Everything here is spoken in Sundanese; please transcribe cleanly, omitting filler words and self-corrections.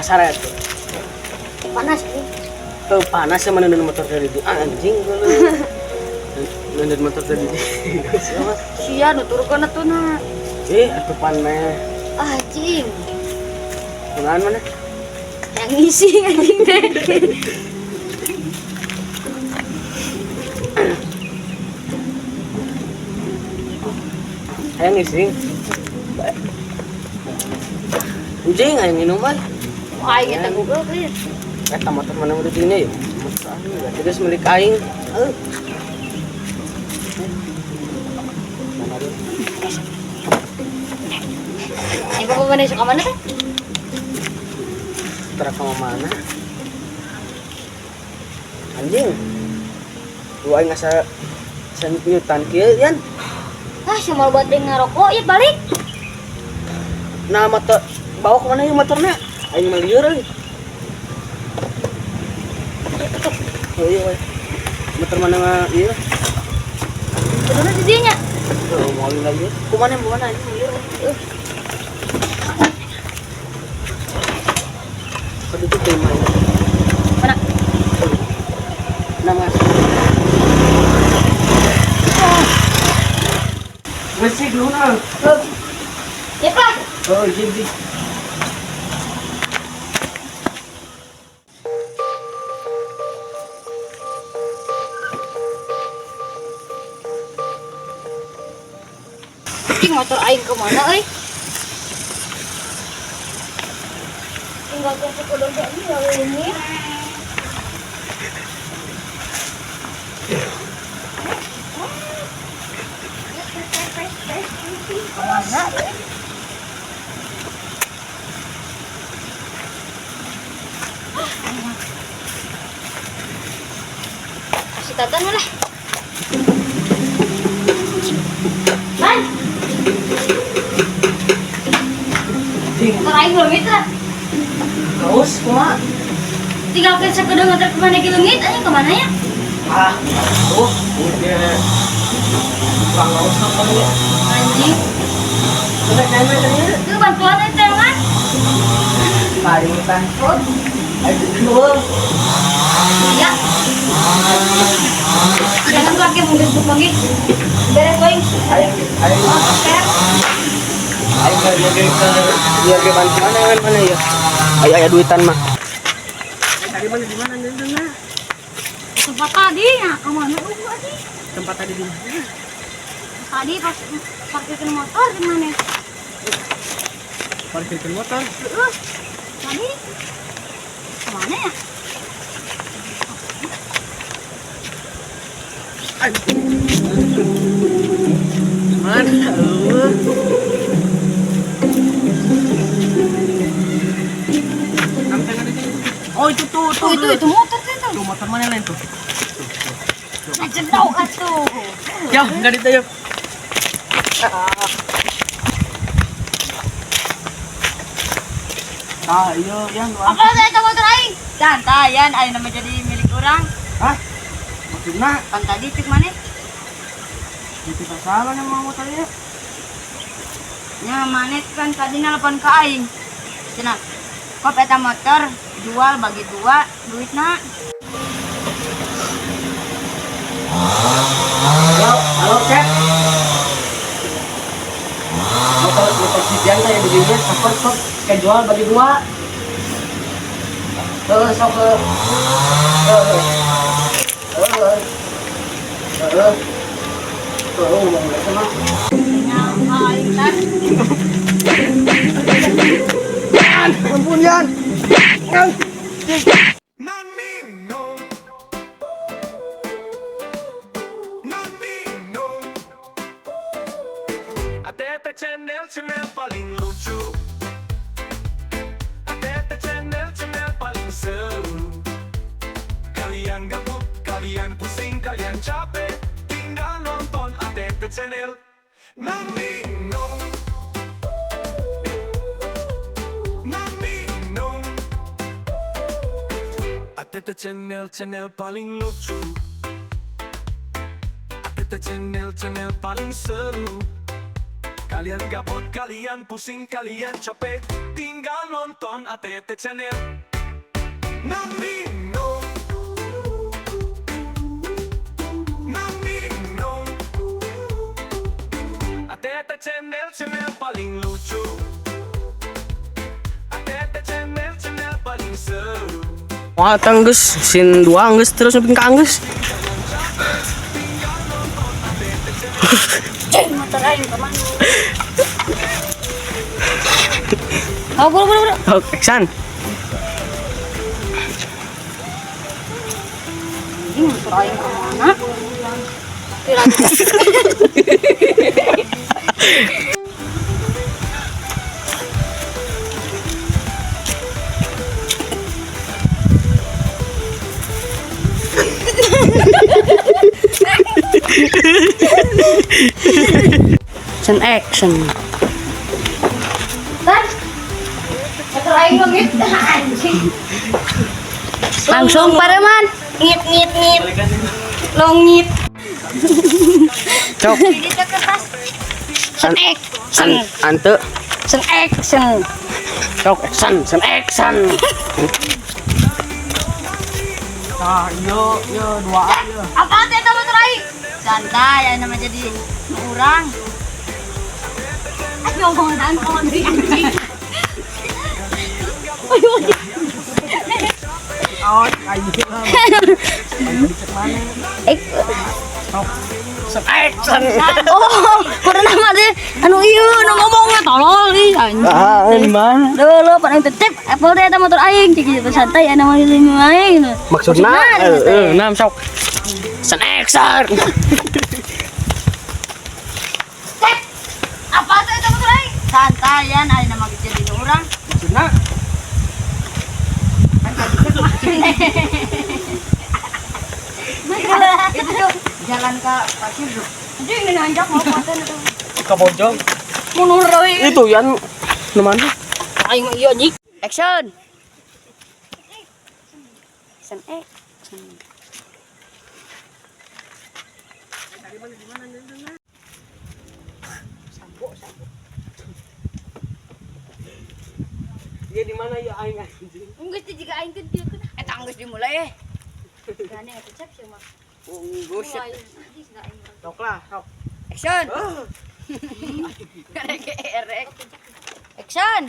Basara tuh. Panas ini. Tuh panas sama nendun motor dari di anjing lu. Nendun motor dari di. Siapa? Sia nuturkeun atuh na. Eh, atuh pan meh. Ah, anjing. Kunaon mana? Yang ngisi anjing teh. Hayang ngising. Anjing hayang minuman. Wah, aing eta Google please. Eta motor mana udah dini ya? Motor aing berarti geus milik aing. Heuh. Mana dia? Aing bapak mana suka mana teh? Putra ka mana? Anjing. Lu aing asa sanyutan kieu yan. Ah, sama buat yang ngerokok ya balik. Nah, motor bawa ke mana yuk motornya? Aing mah lieur euy. Oh iya, woy. Motor mana mah ieu? Kuduna di dieu nya. Oh, mau lagi. Kumana mana anjing lieur. Kudu tuh teh mah. Mana? Nah, Mas. Bersih dulu nah. Ya, Pak. Oh, jadi. Cing motor aing ke mana euy? Tinggal ke sekolah ini ya ini. Kemana? Kasih tatan lah. Man. Motor aing leungit lah. Terus kumaha? Tinggal ke sekedar motor kemana ge leungit anjing kemana ya? Ah, oh, udah. Kurang haus apa ya? Anjing. Udah nyanyi tadi. Itu bantuan itu kan? Paling tan. Oh. Ayo dulu. Ya. Jangan pakai mungkin lagi. Beres poin. Ayo, ayo. Oke. Ayo ke biar ke bantuan mana mana ya. Ayo ayo duitan mah. Tadi mana di mana nendangnya? Tempat tadi ya, kemana lu tadi? Tempat tadi di mana? Tadi pas parkirkan motor di mana? Parkirkan motor? Heeh. Tadi kemana ya? Mana? Oh itu tuh, tuh, oh, itu motor tuh. Tuh motor mana lain tuh? Nah, jedok atuh. Ya, enggak ditayap. Ah, iya, yang apa ada motor aing? Santai, yan, aing nama jadi milik orang. Hah? Maksudnya? Kan tadi cek mana? Itu salah yang mau motornya. Ya, mana kan tadi nelpon ke aing. Cenah. Kok eta motor jual bagi dua duitna. Halo, halo, Cep. Motor si Pian kayak begini, sok sok kayak jual bagi dua. Heeh, sok heeh. Heeh. Heeh. Heeh, ngomong sama. Yan, ampun Yan. ATT Channel, channel paling lucu. ATT Channel, channel paling seru. Kalian gabut, kalian pusing, kalian capek, tinggal nonton ATT Channel. Nang Nang ATT Channel, channel paling lucu. ATT Channel, channel paling seru. Kalian gabut, kalian pusing, kalian capek, tinggal nonton ATT Channel. Namino, Namino, ATT Channel, channel paling lucu. ATT Channel, channel paling seru. Wah, tanggus sin dua anggus terus nepi ka anggus. Cek motor aing ka mana? Oh, buru buru buru. Oh, action. Ini motor aing ka mana? Action action. Tan. Motor aing ngit anjing. Langsung pareman. Ngit ngit ngit. Longit. Cok. Ini teh kertas. An Action. an ante. Action action. Cok action, action action. Nah, yo yo dua yo. Apa teh eta motor aing? Santai, aya nama jadi nu urang. Ayo ngomong ngomong anjing. Oh, ayo. Action action. Oh, kurang nama teh anu ieu nu ngomongna tolol ih anjing. Ah, di mana? Duh, lo paling tetep Apple teh eta motor aing cik gitu santai aya nama jadi nu aing. Maksudna heeh, nam sok. Action action. Apa teh eta motor aing? Santai yan aya nama jadi nu urang. Maksudna Itu tuh jalan ke pasir tuh. Anjing ini nanjak mau konten itu. ka Bojong. Mundur we. Itu yan nu mana? Aing mah ieu anjing. Action. Action action. Iya di mana ya aing anjing? Geus teh jiga aing teh dieu teh. Eta geus dimulai eh. Gane eta cep sih mah. Unggus. Mulai anjing da aing. Sok lah, sok. Action. Ah. Action.